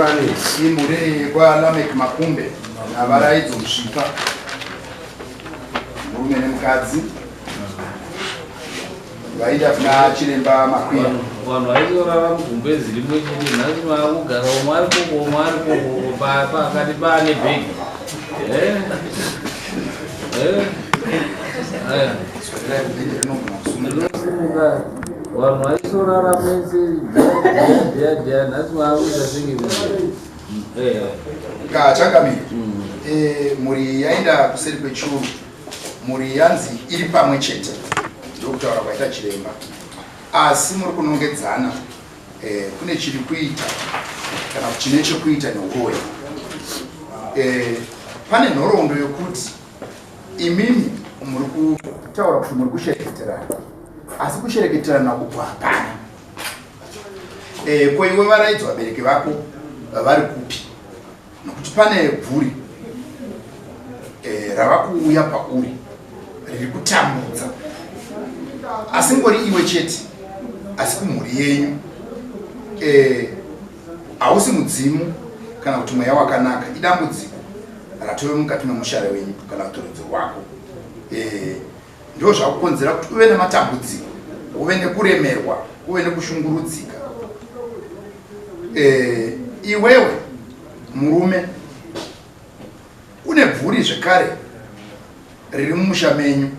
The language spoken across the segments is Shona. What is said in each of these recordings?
Yekwane. Imhuri yekwaLameck Makumbe naVaraidzo Musvipa, murume nemukadzi vaida kuna chiremba Makwiya. Vanhu vaizorara mugumbezi rimwe chete, nhasi vaakugara umwe ari koko, umwe ari koko, pakati paane bhegi. Eh? Eh? Aya. Swederai kubhedhi rinogona kusumuka. Ndinosimuka. Vanhu vaisorara mese dheya dheya, nhasi vaakuita senge Eh. Kachangamire, mhuri yaenda kuseri kwechuru, mhuri yanzi iri pamwe chete, ndokutaura kwaita chiremba, asi muri kunongedzana kune chiri kuita kana kuti chine chekuita neuroyi. Pane nhoroondo yokuti imimi muri kutaura kuti muri kushereketerana, asi kushereketerana uku hapana. Ko iwe Varaidzo, vabereki vako vari kupi? Nokuti pane bvuri rava kuuya pauri riri kutambudza, asingori iwe chete, asi kumhuri yenyu. Hausi mudzimu kana kuti mweya wakanaka, idambudziko ratove mukati memushare wenyu kana kuti rudzi rwako. Ndo zvakukonzera kuti uve nematambudziko, uve nekuremerwa, uve nekushungurudzika. Iwewe murume une bvuri zvekare riri mumusha menyu,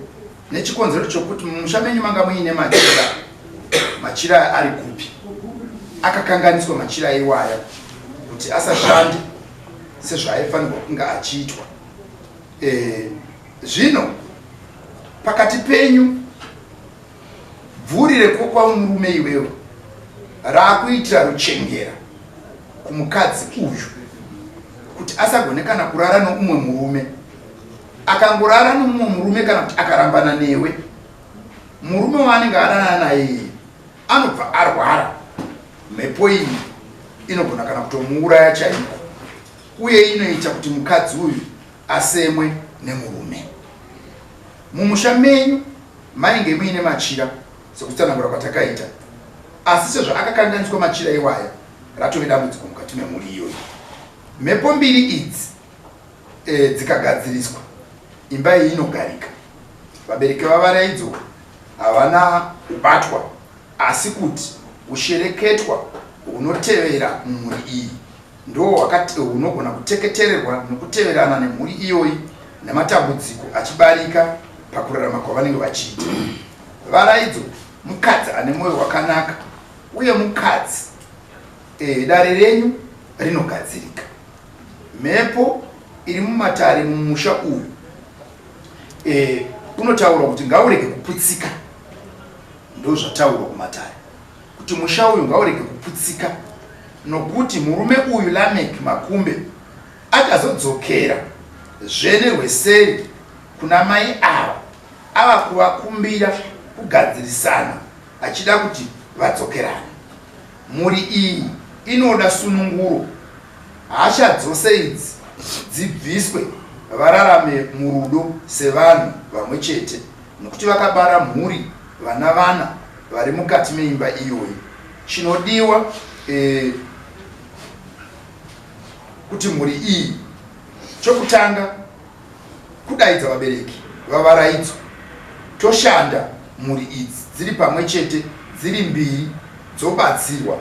nechikonzero chokuti mumusha menyu manga muine machira. Machira aya ari kupi? Akakanganiswa machira iwaya kuti asashande sezvaaifanirwa kunge achiitwa. Zvino pakati penyu bvuri rekokwa murume iwewe raakuitira ruchengera kumukadzi uyu kuti asagone kana kurara noumwe murume. Akangorara nomumwe murume kana kuti akarambana newe, murume waanenge adanana naye anobva arwara. Mhepo iyi inogona kana kutomuuraya chaiko, uye inoita kuti mukadzi uyu asemwe nemurume. Mumusha menyu mainge muine machira sekutsanangura kwatakaita, asi sezvo akakanganiswa machira iwaya, ratove dambudziko mukati memhuri iyoyi. Mhepo mbiri idzi dzikagadziriswa, imba iyi inogarika. Vabereki vaVaraidzo havana kubatwa, asi kuti ushereketwa hunotevera mumhuri iyi ndo hunogona kuteketererwa nokuteverana nemhuri iyoyi, nematambudziko achibarika pakurarama kwavanenge vachiita. Varaidzo mukadzi ane mwoyo wakanaka, uye mukadzi dare renyu rinogadzirika. Mhepo iri mumatare mumusha uyu unotaurwa kuti ngaurege kuputsika. Ndo zvataurwa kumatare kuti musha uyu ngaurege kuputsika, nokuti murume uyu Lamek Makumbe achazodzokera zvene rweseri kuna mai ava, ava kuvakumbira kugadzirisana achida kuti vadzokerane. Mhuri iyi inoda sununguro, hasha dzose idzi dzibviswe, vararame murudo sevanhu vamwe chete, nokuti vakabara mhuri, vana vana vari mukati meimba iyoyi. Chinodiwa kuti mhuri iyi, chokutanga kudaidza vabereki vaVaraidzo, toshanda mhuri idzi dziri pamwe chete, dziri mbiri dzobatsirwa.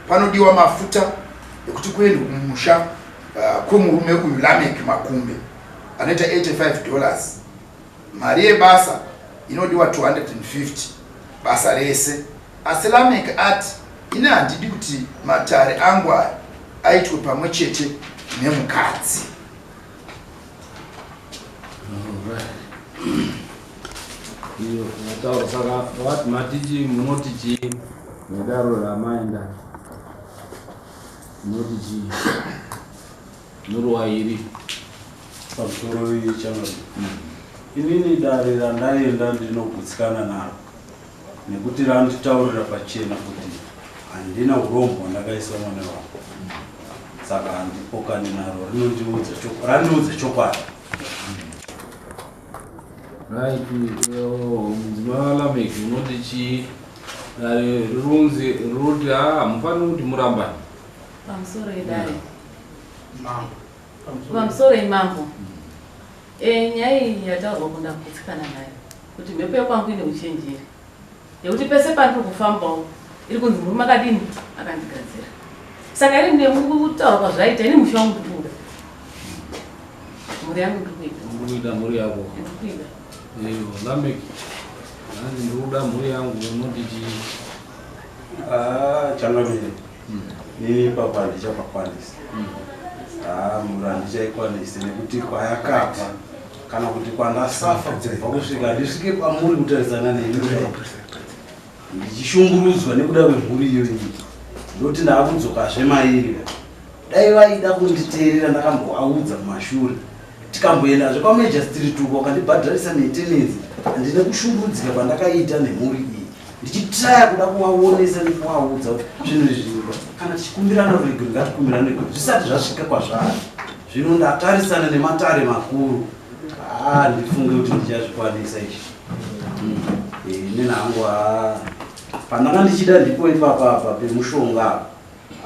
Panodiwa mafuta ekuti kuendwe kumusha kwemurume uyu Lamek Makumbe anoita $85. Mari yebasa inodiwa 250 basa rese, asi Lamek ati ini handidi kuti matare angu aya aitwe pamwe chete nemukadzi. Iyo mataura, saka vati matichi munoti chii nedaro ramaenda, munoti chii norwairi? Pamusoro yechangamire, inini dare randaenda ndinogutsikana naro nekuti randitaurira pachena kuti handina urombo hwandakaisa mwana wangu, saka handipokani naro, rinondiudza randiudza chokwadi. Right, mudzimai waLamek, unoti chii? Dare rirunzi riroti hamufaniri kuti murambane. Pamusoro yedare. Pamusoro imambo. Eh, nyaya iyi yataurwa kundakutsikana nayo kuti mhepo yekwangu ine uchenjeri yekuti pese pandiri kufambawo iri kunzi murume akadini akandigadzira. Saka iri nekutaura kwazvaita ini musha wangu ndiri kuda mhuri yangu ndiri kuida. Uri kuida mhuri yako. Ndiri kuida. Iyo, Lameck. Hanzi ndiri kuda mhuri yangu unoti chii? Ah, changamire. Ini ipapo handichapakwanisi. Ah, mhuri handichaikwanisi nekuti kwayakabva kana kuti kwandasafa kubva kusvika ndisvike kwamuri kutarisana nemi kudai. Ndichishungurudzwa nekuda kwemhuri iyoyi. Ndoti ndakudzokazve mairi. Dai vaida kunditeerera ndakambovaudza kumashure. Tikamboendazve kwaMajor Street uko vakandibhadharisa maintenance. Handina kushungurudzika kwandakaita nemhuri iyi. Ndichitraya kuda kuvaonesa nekuvaudza kuti zvinhu izvi kana tichikumbirana ruregero ngatikumbirane ruregero zvisati zvasvika kwazvari. Zvino ndatarisana nematare makuru. Ah, ndifunge kuti ndichazvikwanisa izvi. Ini hangu ah, pandanga ndichida ndipo ipapa apa pemushonga apa.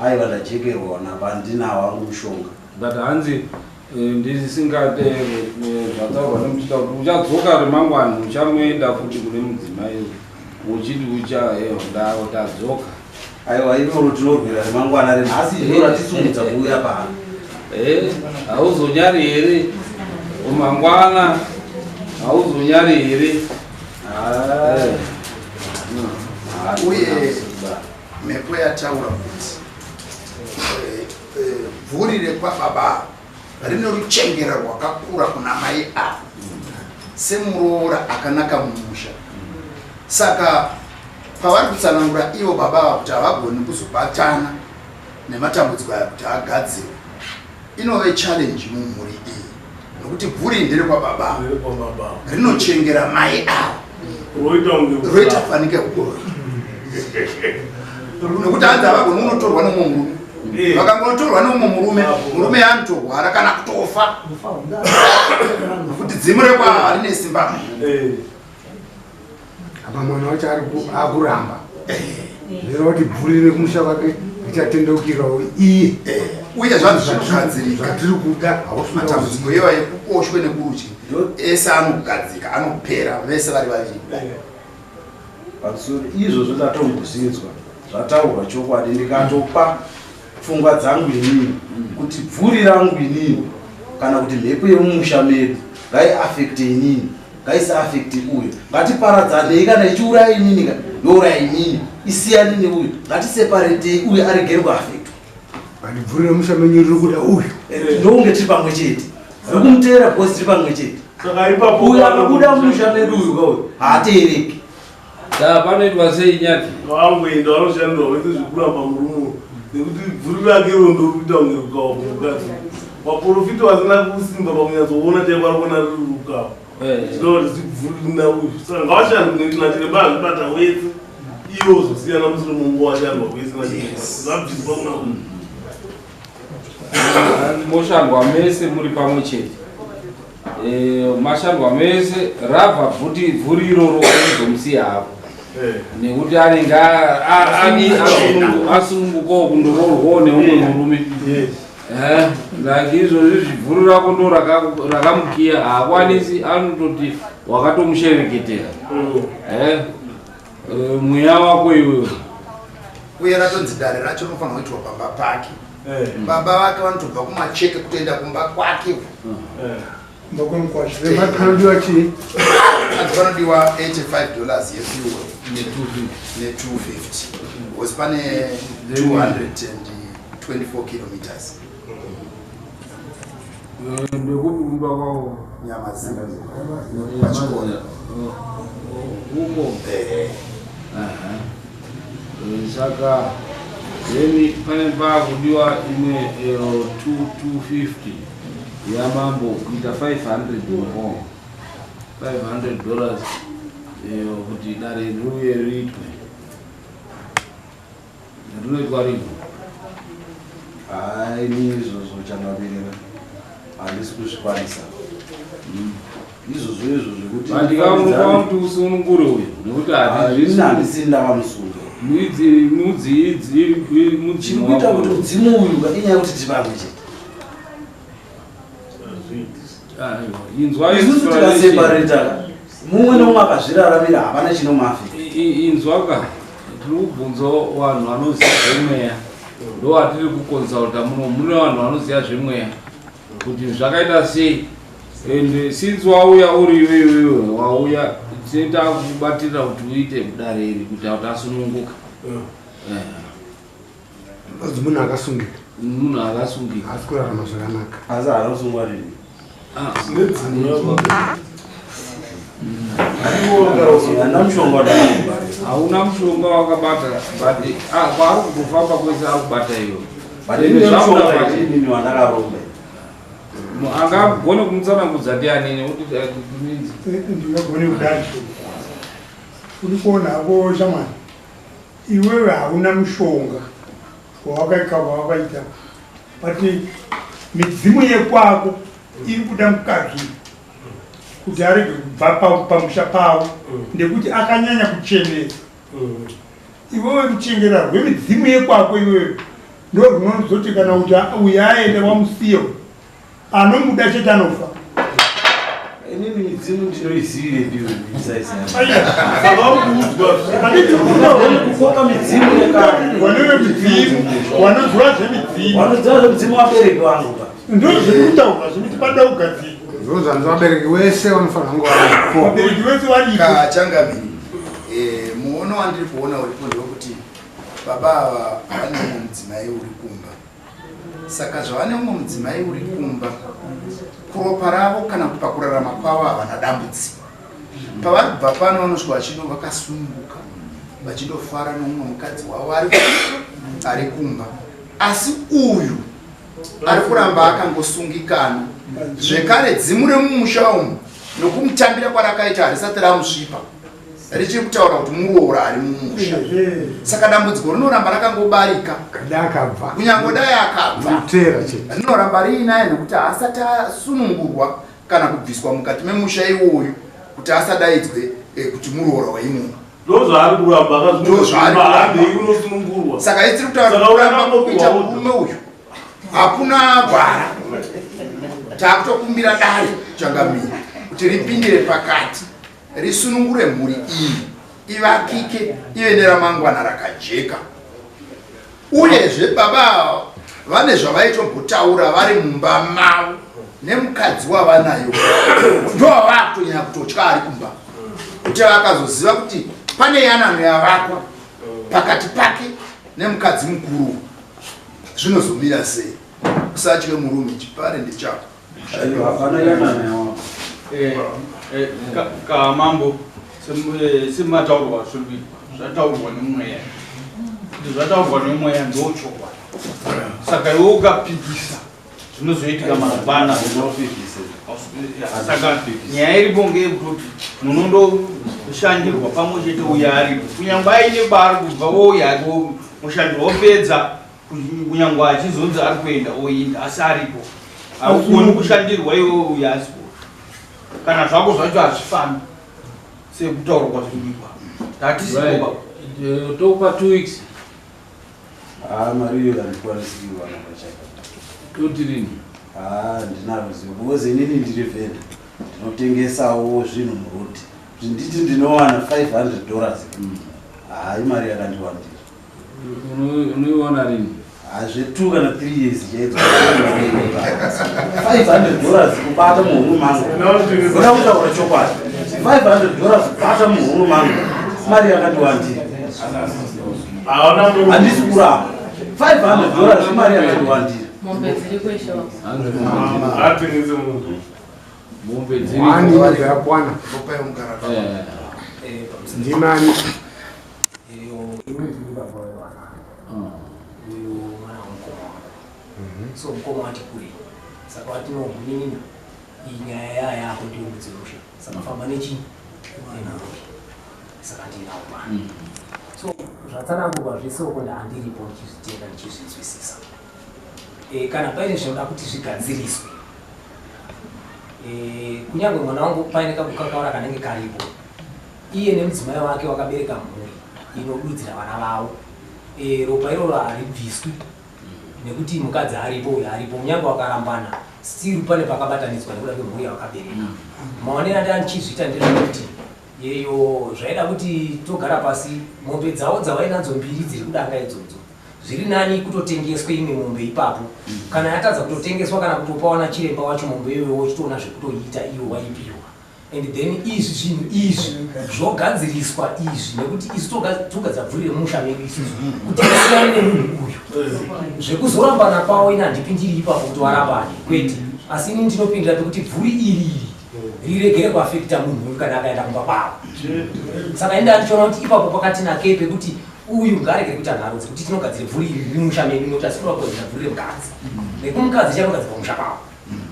Aiwa ndajekerwa napa handinawo hangu mushonga. But hanzi ndisingade zvataurwa nemuchida kuti uchadzoka remangwana uchamuenda futi kune mudzimai uchiti ucha tadzoka. Aiwa iroro tinorwira remangwana renhasi iro ratisungudza kuuya pano. Hauzonyari here mangwana, hauzonyari here? Uye mhepo yataura kuti bvuri rekwababa rine ruchengera rwakakura kuna mai ava semuroora akanaka mumusha. Saka pavari kutsanangura ivo baba ava kuti havagoni kuzobatana nematambudziko aya kuti agadzirwe, inove challenge mumhuri iyi nokuti bvuri nderekwababa rinochengera mai ava roita fanike huroyi nokuti hanzi havagoni unotorwa nemumwe murume. Vakangotorwa nemumwe murume, murume anotorwara kana kutofa nokuti dzimu rekwa rine simba. Apa mwana wacho ari akuramba zvireva kuti bvuri rekumusha kwake richatendeukirawo iye. Uye zvanzi zvinogadzirika zvatiri kuda. Matambudziko iwa ekuboshwe nekurudyi ese anogadzika, anopera vese vari vaviri. Pamusoro izvozvo ndatombozvinzwa zvataurwa chokwadi, ndikatopa pfungwa dzangu inini kuti bvuri rangu inini kana kuti mhepo yemumusha medu ngaiafekte inini, ngaisaafekte uyu. Ngatiparadzanei, kana ichiuraya inini ka ndouraya inini, isiyani neuyu, ngatiseparetei uyu aregere kuafektwa. But bvuri remusha menyu riri kuda uyu. Ndokunge tiri pamwe chete, rikumuteera because tiri pamwe chete. Saka ipapo uyu akabuda mumusha medu uyu kauyu haateereki. Saka panoitwa sei Nyati? Vangoenda vanoshandirwa vese zvekuramba murume nekuti bvuri rake iro ndokuita kunge rukawa kumukadzi. Vaprofita vasina kusimba pakunyatsoona chaivo vari kuona riri rukawa. Tinova kuti zibvuri rina uyu. Saka ngavashandwe nachiremba azvibata wese. Iwo uzosiyana musiri mungu washandwa wese nachiremba. Zvabviswa kuna uyu. Moshandwa mese muri pamwe chete. Mashandwa mese rabva bvuti bvuri iroro unozomusiya hapo nekuti anenge asunungukawo kundoroorwawo neumwe murume. Like izvozvi zvibvuri rako ndo rakamukiya, haakwanisi, anototi wakatomushereketera. Mweya wako iwewe. Uye ratonzi dare racho rinofanirwa kuitwa pamba pake. Baba vake vanotobva kumacheke kutoenda kumba kwake. Kumba kwemukwasha. Panodiwa chii? Hanzi panodiwa $85 yefuel ne250 because pane 224 kilometers. Ndekupi kumba kwavo? Nyamazinga. Pachikoro. Uko. Saka then pane pakudiwa imwe 250 yamambo kuita 500 more, $500 kuti dare riuye riitwe. Rinoitwa rini? Hai, ini izvozvo changamirira handisi kuzvikwanisa. Izvozvo izvo zvekuti Andikamupa kuti usunungure uyu nekuti handisi handisi ndavamusunga. Mudzi idzi Chiri kuita kuti mudzimu uyu inyaya yekuti tiri pamwe chete. Hazviiti. Aiwa, inzwa Isusu tikasepareta mumwe neumwe akazviraramira hapana chinomuafecta. Inzwa ka, tiri kubvunza vanhu vanoziva zvemweya, ndo vatiri kuconsulta muno. Mune vanhu vanoziva zvemweya kuti zvakaita sei. And since wauya uri iwewewe wauya, tinoita kubatirira kuti uite mudare iri kuti kuti asununguka. Anzi munhu akasungika. Munhu akasungika. Haasi kurarama zvakanaka. Asi haana kusungwa rini? Nedzimu. Hana mushonga wandakabata. Hauna mushonga wakabata, but kwaari kutofamba kwese ari kubata iwe. But ine mushonga inini wandakaromba. Angagone kumutsanangudza ndiani nekuti minzi? Ndingagone kudai. Uri kuona hako shamwari, iwewe hauna mushonga wawakaika wawakaita, but midzimu yekwako iri kuda mukadzi kuti arege kubva pamusha pavo ndekuti akanyanya kuchenesa. Iwewe ruchengera rwemidzimu yekwako iwewe ndo runozoti kana kuti uyu aenda wamusiya, anomuda chete anofa. Inini midzimu ndinoizive ndiyo. Saka wakuudzwa. Kukoka midzimu yekare. Wanewe midzimu, wanoziva zvemidzimu. Wanoziva zvemidzimu vabereki vangu ka. Ndo zviri kutaurwa zvekuti pada kugadzirwa. Ndozvanzi vabereki wese vanofanira kunge varipo. Vabereki vese varipo. Kachangamiri, muono wandiri kuona uripo ndewekuti baba ava vane mumwe mudzimai uri kumba. Saka zvavane mumwe mudzimai uri kumba, kuropa ravo kana kuti pakurarama kwavo havana dambudziko. Pavari kubva pano vanosvika vachido vakasununguka, vachindofara nomumwe mukadzi wavo ari kumba. Asi uyu ari kuramba akangosungikana. Zvekare dzimu remumusha umu nokumutambira kwarakaita harisati ramusvipa, richiri kutaura kuti muroora ari mumusha. Saka dambudziko rinoramba rakangobarika. Kada akabva. Kunyange dai akabva, Rutera chete. rinoramba riinaye nekuti haasati asunungurwa kana kubviswa mukati memusha iwoyu kuti asadaidzwe kuti muroora waimomo. Ndozvaari kuramba. Ndozvaari kuramba. Handei unosunungurwa. Saka itiri kutaura Saka kuti kuramba unofanira kuita kupiwa. murume uyu hakuna gwara. Takutokumbira dare, changamire, kuti ripindire pakati, risunungure mhuri iyi, ivakike, ive neramangwana rakajeka. Uyezve baba ava vane zvavaitombotaura vari mumba mavo nemukadzi wavanayo, ndovavakutonyanya kutotya ari kumba, kuti vakazoziva kuti pane yanano yavakwa pakati pake nemukadzi mukuru, zvinozomira sei? Usatye murume, chipare ndechako. Aiwa, hapana yanano yawako. Kamambo, semataurwa zviri kuitwa, zvataurwa nemweya, kuti zvataurwa nemweya ndochokwadi. Saka iwe ukapikisa zvinozoitika mangwana. Unopikise. Saka nyaya iripo ngeyekutoti munondoshandirwa pamwe chete, uyo aripo kunyange aine kwaari kubva ouya mushandirwa opedza, kunyange achizonzi ari kuenda oinda, asi aripo haugoni kushandirwa iwe uyo asipo. Kana zvako zvacho hazvifambi sekutaurwa kwazviri kuitwa, hatisipo baba. Tokupa 2 weeks. Ah, mari iyoyo handikwanisi kuiwana pachaka. Toti rini? Ah, ndina ruzivo because inini ndiri vendor, ndinotengesawo zvinhu muroad. Kuti nditi ndinowana $500, hai, mari yakandiwandira. Unoiwana rini? Hazve 2 kana 3 years chaidzo. $500 kubata muhomwe mangu, kuda kutaura chokwadi, $500 kubata muhomwe mangu mari yakandiwandira. Haona. Handisi kuramba, $500 imari yakandiwandira. Mombe dziri kweshe wako. Haatengese munhu. Mombe Wani dziri. yakwana. Ropa yemugarava. Ndimani? Iyo ini ndiri baba wevana, uyu mwana wamukoma wangu. So mukoma wati kure, saka watinomuninina iyi nyaya yaa yako ndiyo mudzirusha, saka famba nechi nemhuri, saka ndinawo pano. So zvatsanangurwa zvese uko ndaandiripo ndichizvitenda, ndichizvinzwisisa. Kana paine zvinoda kuti zvigadziriswe, kunyange mwana wangu paine kakukakaura kanenge karipo, iye nemudzimai wake wakabereka mhuri inodudzira vana vavo. Ropa iroro haribviswi. Nekuti mukadzi aripo, uyo aripo, kunyange wakarambana, still pane pakabatanidzwa nekuda kwemhuri yavakabereka. Maonero andanga ndichizviita ndezvekuti yeyo zvaida kuti togara pasi, mombe dzavo dzavainadzo mbiri dziri kudanga idzodzo, zviri nani kutotengeswe imwe mombe ipapo. Kana yatadza kutotengeswa kana kutopa wana chiremba wacho mombe iyoyo, wochitoona zvekutoiita iwo waipiwa, and then izvi zvinhu izvi zvogadziriswa izvi, nekuti isu togadzira bvuri remusha medu isusu kuti tisiyane nemunhu uyu. Zvekuzorambana kwavo ina handipindiri ipapo kuti warambane, kwete, asi inini ndinopindira pekuti bvuri iri iri riregere kuafekta munhu uyu kana akaenda kumba kwavo. Saka inda ndichiona kuti ipapo pakati nake pekuti uyu ngaaregere kuita nharo dzekuti tinogadzira bvuri iri riri musha medu, nekuti asi toda kugadzira bvuri remukadzi, rekumukadzi chanogadzirwa kumusha kwavo,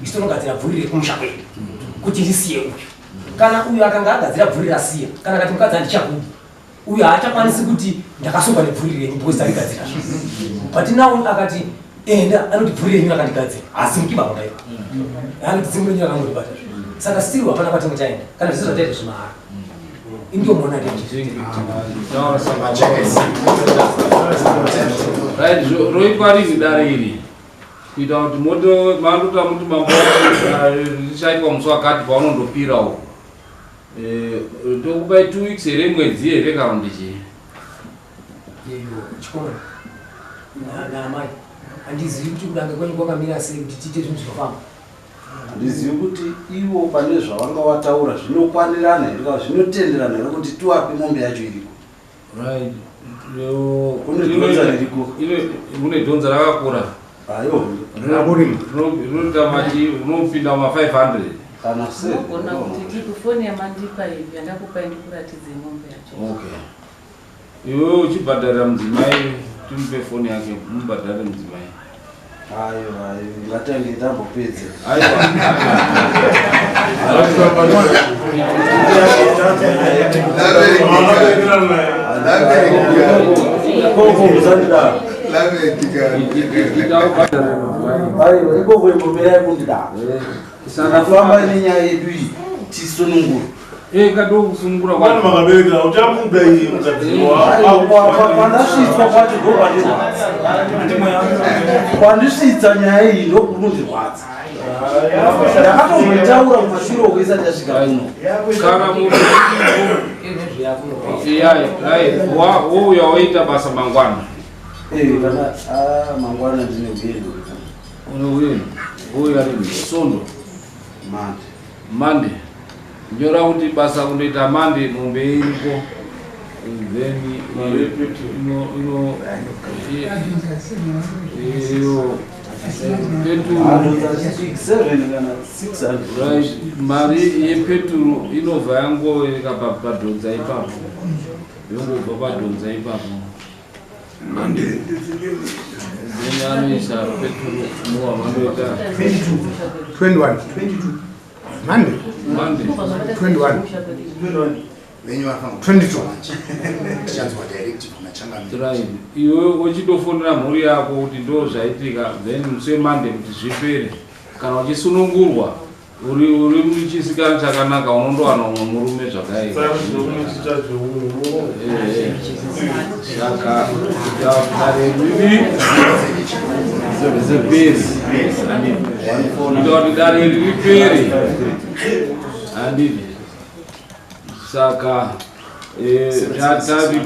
isu tinogadzira bvuri rekumusha kwedu kuti risiye uyu. Kana uyu akanga agadzira bvuri rasiya, kana akati mukadzi handichakudi, uyu haachakwanisi kuti ndakasungwa nebvuri renyu because tarigadzira. But now akati enda, anoti bvuri renyu rakandigadzira, hasimuki baba maiva, anoti dzimu renyu rakangondibata. Saka still hapana kwatinge taenda kana zvese zvataita zvimahara. Indomona. Taura. Right, roitwa rini dare iri, kuita kuti moto mandota muti mambo richaitwa musi wakati paunondopira uko? Tokupai 2 weeks here, mwedzi here, kana kuti chii? Iyo chikoro naamai, handizivi kuti kudanga kwenyu kwakamira sei kuti tiite zvinhu zvinofamba. Handizivi kuti ivo pane zvavanga vataura zvinokwanirana here kana zvinotenderana here kuti tiwape mombe yacho iriko. Right. Kune dhonza ririko. Kune dhonza rakakura. Ayo. Rinoita machi rinopinda ma500. Kana. Unogona kuti tikufoni yamandipa iyi yandakupai ndikuratidze mombe yacho. Okay, iwe uchibhadharira mudzimai, timupe foni yake mubhadharire mudzimai. Ayo, ayo, ngatange tambopedza. Aiwa. Ikoko musandidaro. Aiwa, ikoko imbomirai kundidaro. Saka famba nenyaya yedu iyi tisunungure. Kado kusunungura. Kwani makabereka uchamuda iye mukadzi? Kwandasvitswa kwacho ndokwandirwadza, kwandisvitsa nyaya iyi ndokunondirwadza. Ndakatomboitaura kumashure uko isati yasvika kuno. Kana munhu iya, right, wouya woita basa mangwana. Kana mangwana ndine uyendo. Une uyendo, wouya rini? Sondo? Mande. Mande. Nyora kuti basa kundoita Mande, mombe iriko, then ino iyo peturu. 7 kana 600. Right, mari yepeturu inobva yangovereka padhonza ipapo, yongobva padhonza ipapo, then anoisa peturu muwa vanoita. 21 Monday. Monday. 21. Venyu vanofanira 22. Tichanzwa directive nachangamire. Right, iwe uchitofonera mhuri yako kuti ndo zvaitika, then musi weMonday kuti zvipere. Kana uchisunungurwa uri muchisikana chakanaka, unondowana umwe murume zvakaipa. Saka dare riri ripere, kuita kuti dare iri ripere, handidi. Saka tari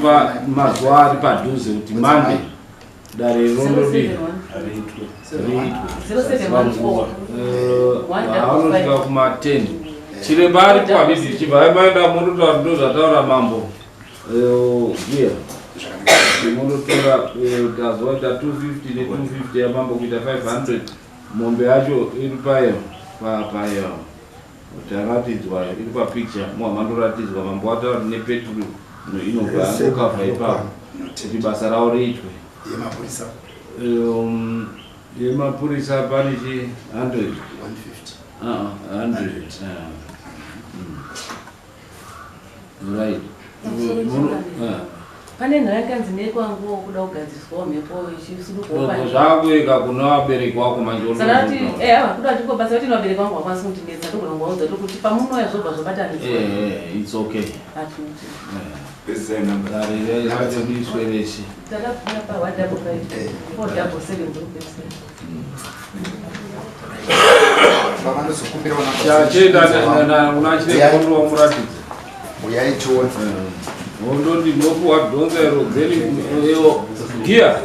mazuva ari padhuze kuti Mande dare rondodi riitwe. 0714. Vanosvika kuma10, chiremba aripo, handiti? Chibva maenda mundotaura ndo zvataura mambo giya, mundotora tazoita 250 ne250 yamambo kuita 500. Mombe yacho iri payo payo taratidzwa, iri papicture, muhamandoratidzwa. Mambo wataura nepeturu inobva yangokavha ipapo kuti basa ravo riitwe. Yemapurisa? Yemapurisa pane chi 100. 150. Ah, 100. Right. Pane nhau yakanzi nekwanguwo kuda kugadziriswawo mhepo ichisudukuwo Zvakueka kuna vabereki wako manje. Saka kuti eh ava kuda kuti basa kuti vabereki vangu vakwanisa kundinetsa togona kungovaudza tokuti pamunouya zvobva zvobatanidzwa. Eh, it's okay. Atuti. Iswereshe. Takabvira pa 155 477 ndokupedzisira. Vavanozokumbirawo Chachenda una chirekondo wamuratidza. Uyai tione. Wondoti ndopuwa dhonza iro then iyo giya.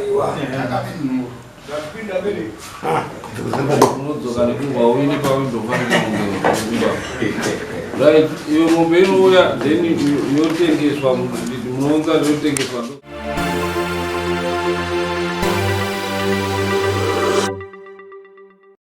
Unodzoka nekurwa uine paundofanira kunge right iyo mombe inouya then yotengeswa munounza yotengeswa.